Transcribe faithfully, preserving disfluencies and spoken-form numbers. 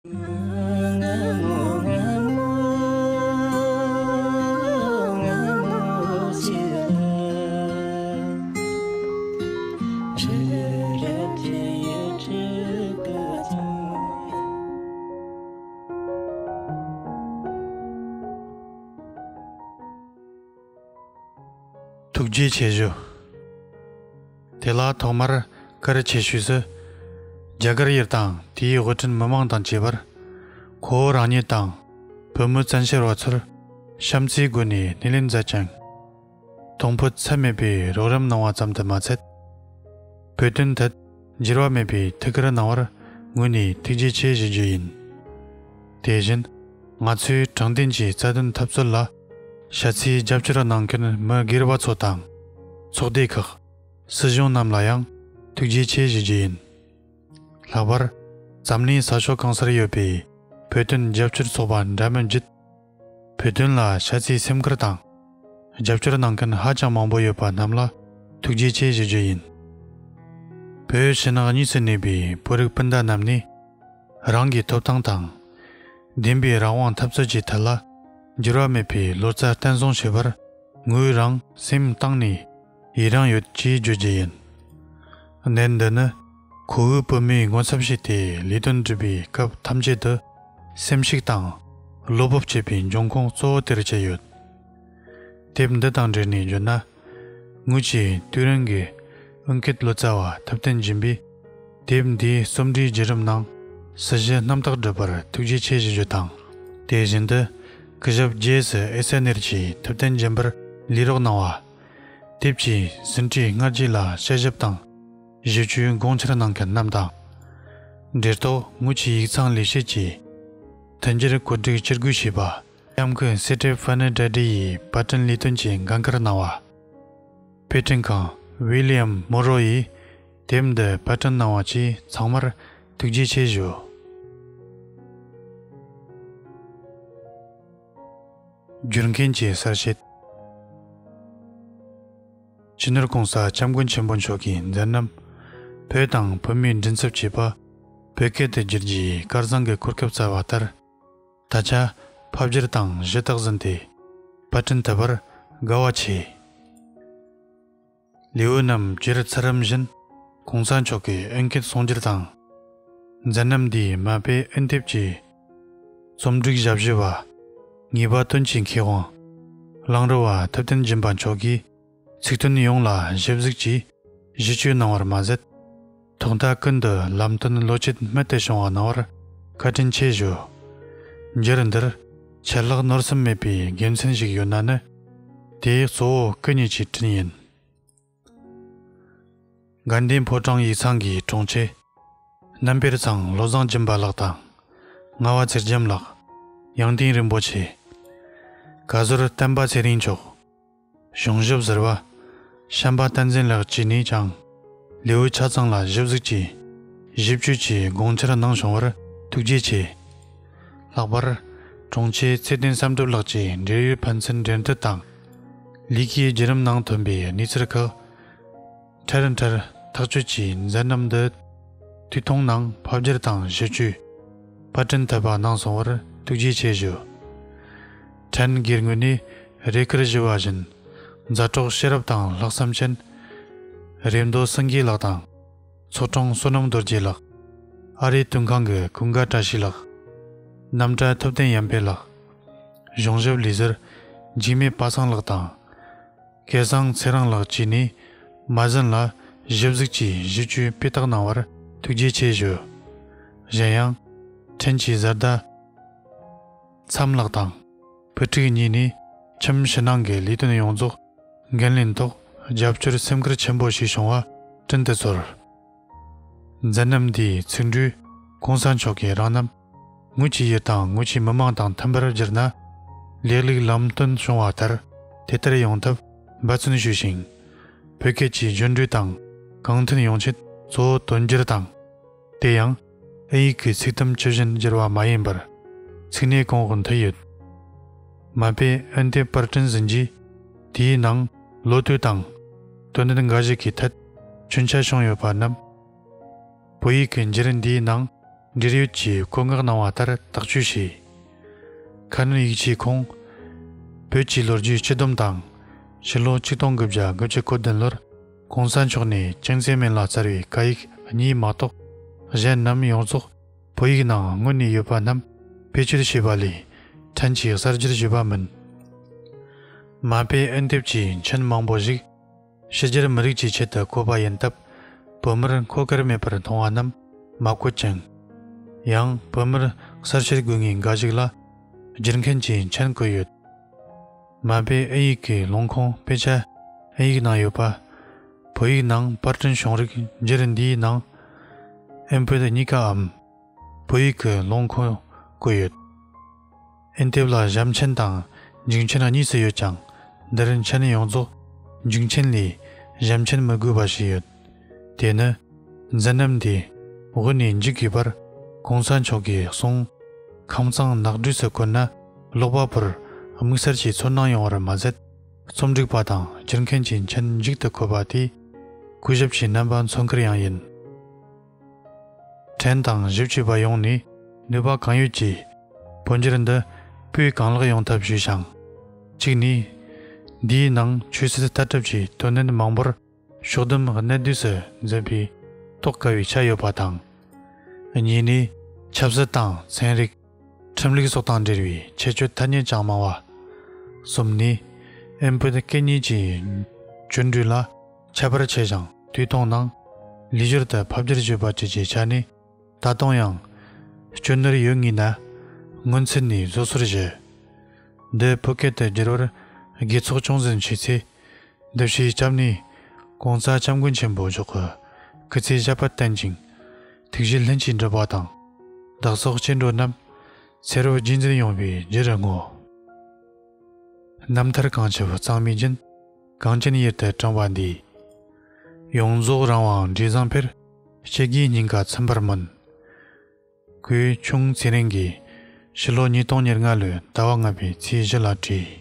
ཐུགས་རྗེ་ཆེ་ཞུ། དེ་ལ་ཐོག་མར་བཀའ་དྲིན་ཆེ་ཞུས་སུ། རྒྱ་གར་ཡུལ་དང་དེའི་དབུ་ཁྲིད་མི་མང་དང་བཅས་པར། ཁོ་བོ་རང་ཉིད་དང་བོད་མི་བཙན་བྱོལ་བ་ཚོར་བྱམས་བརྩེའི་སྒོ་ནས་སྣེ་ལེན་མཛད་ཅིང་། གཏོང་ཕོད་ཚད་མེད་པའི་རོགས་རམ་གནང་བ་ཙམ་དུ་མ་ཚད། བོད་དོན་ཐད་འགྱུར་བ་མེད་པའི་ཐུགས་ཁུར་གནང་བར་དངོས་ནས་ཐུགས་རྗེ་ཆེ་ཞུ་རྒྱུ་ཡིན། དེ་བཞིན་ང་ཚོའི་དྲང་བདེན་གྱི་རྩ་དོན་འཐབ་རྩོད་ལ་ཞྭ་ཚིས་རྒྱབ་སྐྱོར་གནང་མཁན་མི་སྒེར་བ་ཚོ་དང་། ཚོགས་སྡེ་ཁག་སྲིད་གཞུང་རྣམས་ལ་ཡང་ཐུགས་རྗེ་ཆེ་ཞུ་རྒྱུ་ཡིན། ལྷག་པར་འཛམ་གླིང་ས་ཕྱོགས་གང་སར་ཡོད་པའི་བོད་དོན་རྒྱབ་སྐྱོར་ཚོགས་པ་འདྲ་མིན་བརྒྱུད། བོད་དོན་ལ་ཞྭ་ཚིས་སེམས་ཁུར་དང་རྒྱབ་སྐྱོར་གནང་མཁན་ཧ་ཅང་མང་པོ་ཡོད་པ་རྣམས་ལ་ཐུགས་རྗེ་ཆེ་ཞུ་རྒྱུ་ཡིན། བོད་ཕྱི་ནང་གཉིས་སུ་གནས་པའི་བོད་རིགས་སྤུན་ཟླ་རྣམས་ནས་རང་གི་ཐོབ་ཐང་དང་། བདེན་པའི་རང་དབང་འཐབ་རྩོད་ཀྱི་ཐད་ལ་འགྱུར་བ་མེད་པའི་ལོ་ཙཱ་བརྟན་བཟུང་བྱས་པར་ངོས་རང་སེམས་གཏིང་ནས་ཡི་རང་ཡོད་ཅེས་བརྗོད་རྒྱུ་ཡིན། གནད་འདི་ནི་ཁོ་བོའི་བུད་མེད་ངོ་ཚབ་བྱས་ཏེ་ལས་དོན་སྒྲུབ་པའི་སྐབས་ཐམས་ཅད་དུ་སེམས་ཤུགས་དང་བློ་སྤོབས་བསྐྱེད་པའི་འབྱུང་ཁུངས་གཙོ་བོ་དེར་གྱུར་ཡོད། དེབ་འདི་དང་འབྲེལ་ནས་བརྗོད་ན། ངོས་ཀྱིས་དུས་རིང་གི་ཨུན་སྐད་ལོ་ཙཱ་བ་ཐུབ་བསྟན་སྦྱིན་པས་དེབ་འདིའི་རྩོམ་སྒྲིག་བརྒྱུད་རིམ་ནང་ཟིན་བྲིས་རྣམ་དག་བསྒྲུབས་པར་ཐུགས་རྗེ་ཆེ་ཞུ་རྒྱུ་དང་། དེ་བཞིན་དུ་སྐུ་ཞབས་རྗེས་སུ་ཨེ་ས་ནེར་གྱིས་ཐུབ་བསྟན་སྦྱིན་པར་ལས་རོགས་གནང་བ། དེབ་ཀྱི་ཟིན་བྲིས་སྔ་རྗེས་ལ་དཔྱད་ཞིབ་དང་ཞིབ་དཔྱོད་དགོངས་འཆར་གནང་མཁན་རྣམས་དང་། འབྲེལ་ཐོག་ངོས་ཀྱི་ཡིག་ཚང་ལས་བྱེད་ཀྱིས་མཐུན་འགྱུར་བཀོད་སྒྲིག་ཅིག་དགོས་ཞེས་པ། ལྕམ་སྐུ་སི་ཏྲི་ཕ་ནི་ཌ་ཌི་ཡིས་པར་སྐྲུན་ལས་དོན་གྱི་འགན་ཁུར་གནང་བ། དཔེ་སྐྲུན་ཁང་ཝི་ལི་ཡམ་མོ་རོ་ཡིས་དེབ་འདི་པར་སྐྲུན་གནང་བ་བཅས་ཚང་མར་ཐུགས་རྗེ་ཆེ་ཞུ། བསྒྱུར་མཁན་གྱི་གསལ་བཤད། སྤྱི་ནོར་༸གོང་ས་༸སྐྱབས་མགོན་ཆེན་པོ་མཆོག་གིས་མཛད་རྣམ་བོད་དང་བོད་མིའི་མགྲིན་ཚབ་ཅེས་པ་བོད་སྐད་དུ་བསྒྱུར་རྒྱུའི་སྐལ་བཟང་གི་གོ་སྐབས་སྩལ་བ་ལྟར། ད་ཆ་ཕབ་བསྒྱུར་དང་ཞུ་དག་ཟིན་ཏེ་པར་སྐྲུན་ཐུབ་པར་དགའ་བ་ཆེ། ལེའུ་རྣམས་སྤྱིར་ཚུལ་ཁྲིམས་བཞིན་༸གོང་ས་མཆོག་གི་ཨུན་སྐད་གསུང་སྒྱུར་དང་། མཛད་རྣམ་འདིའི་མ་དཔེ་ཨུན་དེབ་ཀྱི་རྩོམ་སྒྲིག་ཞབས་ཞུ་བ། ངེས་པ་དོན་གྱི་མཁས་དབང་། གླང་རི་བ་ཐུབ་བསྟན་སྦྱིན་པ་མཆོག་གིས་ཚིག་དོན་ཡོངས་ལ་ཞིབ་གཟིགས་ཀྱིས་ཞིབ་དཔྱོད་གནང་བར་མ་ཟད། ཐོག་མཐའ་ཀུན་ཏུ་ལམ་སྟོན་བློ་སྐྱེད་རྨད་དུ་བྱུང་བ་གནང་བར་བཀའ་དྲིན་ཆེ་ཞུ། འགྱུར་འདིར་ཆད་ལྷག་ནོར་གསུམ་མེད་པའི་དགེ་མཚན་ཞིག་ཡོད་ན་ནི། དེ་གཙོ་བོ་སྐུ་ཉིད་ཀྱི་དྲིན་ཡིན། དགའ་ལྡན་ཕོ་བྲང་ཡིག་ཚང་གི་དྲུང་ཆེ། རྣམ་དཔྱོད་ཚང་བློ་བཟང་སྦྱིན་པ་ལགས་དང་། ངག་དབང་ཚེ་རྒྱམ་ལགས། ཡང་སྟེང་རིན་པོ་ཆེ། བཀའ་ཟུར་བསྟན་པ་ཚེ་རིང་མཆོག་གཞུང་ཞབས་ཟུར་པ། བྱམས་པ་བསྟན་འཛིན་ལགས་བཅས་ནས་ཀྱང་། ལེའུ་ཆ་ཚང་ལ་ཞིབ་གཟིགས་ཀྱིས་ཞིབ་དཔྱོད་ཀྱི་དགོངས་འཆར་གནང་བྱུང་བར་ཐུགས་རྗེ་ཆེ། ལྷག་པར་དྲུང་ཆེ་ཚེ་བརྟན་བསམ་གྲུབ་ལགས་ཀྱིས་འབྲེལ་ཡོད་ཕན་ཚུན་འབྲེལ་མཐུད་དང་། ལས་ཀའི་བརྒྱུད་རིམ་ནང་ཐོན་པའི་གནས་ཚུལ་ཁག་འཕྲལ་འཕྲལ་ཐག་གཅོད་ཀྱིས་མཛད་རྣམ་འདི་དུས་ཐུང་ནང་ཕབ་བསྒྱུར་དང་ཞིབ་དཔྱོད་པར་སྐྲུན་ཐུབ་པ་གནང་སོང་བར་ཐུགས་རྗེ་ཆེ་ཞུ། ཕྲན་སྒེར་ངོས་ནས་རེ་སྐུལ་ཞུ་བ་བཞིན། མཛད་གྲོགས་ཤེས་རབ་དང་ལྷག་བསམ་ཅན། རེ་མདོ་སེང་གེ་ལགས་དང་། ཚོགས་དྲུང་བསོད་ནམས་རྡོ་རྗེ་ལགས། ཨ་རིའི་དོན་ཁང་གི་ཀུན་དགའ་བཀྲ་ཤིས་ལགས། རྣམ་གྲྭ་ཐུབ་བསྟན་ཡར་འཕེལ་ལགས། གཞུང་ཞབས་ལས་ཟུར་འཇིགས་མེད་པ་སངས་ལགས་དང་། སྐལ་བཟང་ཚེ་རིང་ལགས་བཅས་ནས་མ་ཟིན་ལ་ཞིབ་གཟིགས་ཀྱིས་ཞིབ་དཔྱོད་སྤུས་དག་གནང་བར་ཐུགས་རྗེ་ཆེ་ཞུ། གཞན་ཡང་། ཕྲན་གྱི་བཟའ་ཟླ་མཚམས་ལགས་དང་། བུ་ཕྲུག་གཉིས་ནས་ཁྱིམ་ཕྱི་ནང་གི་ལས་དོན་ཡོངས་རྫོགས་འགན་ལེན་ཐོག་རྒྱབ་སྐྱོར་སེམས་ཁུར་ཆེན་པོ་ཞིག་བྱུང་བ་བཀྲིན་དུ་ཚོར། མཛད་རྣམ་འདིའི་ཚིག་འབྲུ་༸གོང་ས་མཆོག་གི་རང་རྣམ། ངོས་ཀྱི་ཡུལ་དང་ངོས་ཀྱི་མི་དམངས་དང་མཐུན་པར་བསྒྱུར་ན། ལེགས་ལུགས་ལམ་སྟོན་བྱུང་བ་ལྟར་དེ་ལྟར་ཡོང་ཐབས་འབད་བརྩོན་ཞུས་ཤིང་། བོད་སྐད་ཀྱི་སྦྱོར་འབྲུ་དང་གང་མཐུན་ཡོང་ཆེད་གཙོ་བོ་དོན་སྒྱུར་དང་། དེ་ཡང་ཨིན་ཡིག་གི་ཚིག་དུམ་ཇི་བཞིན་བསྒྱུར་བ་མ་ཡིན་པར་ཚིག་སྣེ་གོང་འོག་མཐུད་ཡོད། མ་དཔེ་ཨུན་དེབ་པར་སྐྲུན་ཟིན་རྗེས། དེའི་ནང་ལོ་དུས་དང་དོན་ཚན་འགའ་ཞིག་གི་ཐད་ཆོད་ཆ་བྱུང་ཡོད་པ་རྣམས། བོད་ཡིག་གི་འགྱུར་འདིའི་ནང་ འབྲེལ་ཡོད་ཀྱིས་བཀོད་མངགས་གནང་བ་ལྟར་ཐག་གཅོད་བྱས། ཁ་སྣོན་ཡིག་ཆའི་ཁོངས། བོད་ཀྱི་ལོ་རྒྱུས་སྤྱི་བསྡོམས་དང་། ཕྱི་ལོ་ཆིག་སྟོང་དགུ་བརྒྱ་དགུ་བཅུ་གོ་བདུན་ལོར་གོང་ས་མཆོག་ནས་ཅང་ཙེ་མིན་ལ་སྩལ་བའི་སྐད་ཡིག་གཉིས་མ་གཏོགས་གཞན་རྣམས་ཡོངས་རྫོགས་བོད་ཡིག་ནང་སྔོན་ནས་ཡོད་པ་རྣམས་བེད་སྤྱོད་བྱས་པ་ལས་ཕྲན་གྱིས་གསར་བསྒྱུར་བྱས་པ་མིན། མ་པའི་ཨུན་དེབ་ཀྱིས་མཆན་མང་པོ་ཞིག་ཕྱི་རྒྱལ་མི་རིགས་ཀྱི་ཆེད་དུ་བཀོད་པ་ཡིན་སྟབས། བོད་མིར་མཁོ་གལ་མེད་པར་མཐོང་བ་རྣམས་མ་བཀོད་ཅིང་། ཡང་བོད་མིར་གསར་བཤད་དགོས་ངེས་འགའ་ཞིག་ལ་བསྒྱུར་མཁན་གྱི་མཆན་བཀོད་ཡོད། མ་པའི་ཨིན་ཡིག་གི་ལུང་ཁུངས་དཔེ་ཆ་ཨིན་ཡིག་ནང་ཡོད་པ། བོད་ཡིག་ནང་པར་སྐྲུན་བྱུང་རིགས་འགྱུར་འདིའི་ནང་ཨིན་བོད་གཉིས་ཀའམ་བོད་ཡིག་གི་ལུང་ཁུངས་བཀོད་ཡོད། ཨིན་དེབ་ལ་ཞབས་མཆན་དང་མཇུག་མཆན་གཉིས་སུ་ཡོད་ཀྱང་། འདིར་མཆན་ཡོངས་རྫོགས་མཇུག་མཆན་ལས་ཞབས་མཆན་མི་དགོས་པ་ཞིག་ཡོད། དེ་ནི་མཛད་རྣམ་འདིའི་དབུ་ནས་མཇུག་གི་བར་གོང་ས་མཆོག་གིས་གསུངས། ཁམས་གཙང་ནགས་སྦྲུལ་སུ་བཀོད་ན་ཀློག་པ་པོར་དམིགས་བསལ་གྱི་ཚོར་སྣང་ཡོང་བར་མ་ཟད། རྩོམ་སྒྲིག་པ་དང་བསྒྱུར་མཁན་གྱི་མཆན་མཇུག་ཏུ་བཀོད་པ་དེས་གུས་ཞབས་ཀྱི་རྣམ་པ་མཚོན་ཁུལ་ཡང་ཡིན། ཕྲན་དང་ཞིབ་དཔྱོད་པ་ཡོངས་ནས་ནུས་པ་གང་ཡོད་ཀྱིས་བོད་འགྱུར་འདི་སྤུས་གང་ལེགས་ཡོང་ཐབས་ཞུས་ཤིང་། གཅིག་ནས། འདིའི་ནང་ཆོས་སྲིད་ལྟ་གྲུབ་ཀྱི་དོན་གནད་མང་པོར་ཕྱོགས་བསྡོམས་གནད་བསྡུས་སུ་མཛད་པའི་རྟོགས་དཀའ་བའི་ཆ་ཡོད་པ་དང་། གཉིས་ནས། ཆབ་སྲིད་དང་ཚན་རིག་ཁྲིམས་ལུགས་སོགས་དང་འབྲེལ་བའི་ཁྱད་ཆོས་ཐ་སྙད་ཀྱང་མང་བ། གསུམ་ནས། ཨིན་བོད་སྐད་གཉིས་ཀྱི་སྐྱོན་འགྲོས་ལ་ཁྱད་པར་ཆེ་ཞིང་དུས་ཐུང་ནང་ལེགས་སྦྱོར་དུ་ཕབ་བསྒྱུར་བྱས་པ་བཅས་ཀྱི་ཆ་ནས་ད་དུང་ཡང་སྐྱོན་ནོར་ཡོད་ངེས་ན་སྔོན་ཚུད་ནས་བཟོ་སོར་ཞུ། འདི་བོད་སྐད་དུ་བསྒྱུར་བར་དགེ་ཚོགས་ཅུང་ཟད་བྱས་ཚེ། འདི་ཕྱིའི་སྐྱབས་གནས་གོང་ས་སྐྱབས་མགོན་ཆེན་པོ་མཆོག་གི་སྐུ་ཚེ་ཞབས་པད་བརྟན་ཅིང་། ཐུགས་རྗེ་ལྷུན་གྱིས་འགྲུབ་པ་དང་། བདག་སོགས་སྐྱེ་འགྲོ་རྣམས་ཚེ་རབས་རྗེས་འཛིན་ཡོང་བའི་རྒྱུར་བསྔོ། རྣམ་ཐར་གངས་ཆུ་གཙང་མའི་རྒྱུན། གངས་ཅན་ཡུལ་དུ་དྲངས་པ་འདིས། ཡོངས་རྫོགས་རང་དབང་འབྲས་བཟང་འཕེལ། སྐྱེ་རྒུའི་སྙིང་ག་ཚིམ་པར་སྨོན། གུས་ཆུང་ཚེ་རིང་གིས་ཕྱི་ལོ་ཉིས་སྟོང་ཉེར་ལྔ་ལོའི་ཟླ་བ་ལྔ་པའི་ཚེས་བཞི་ལ་བྲིས།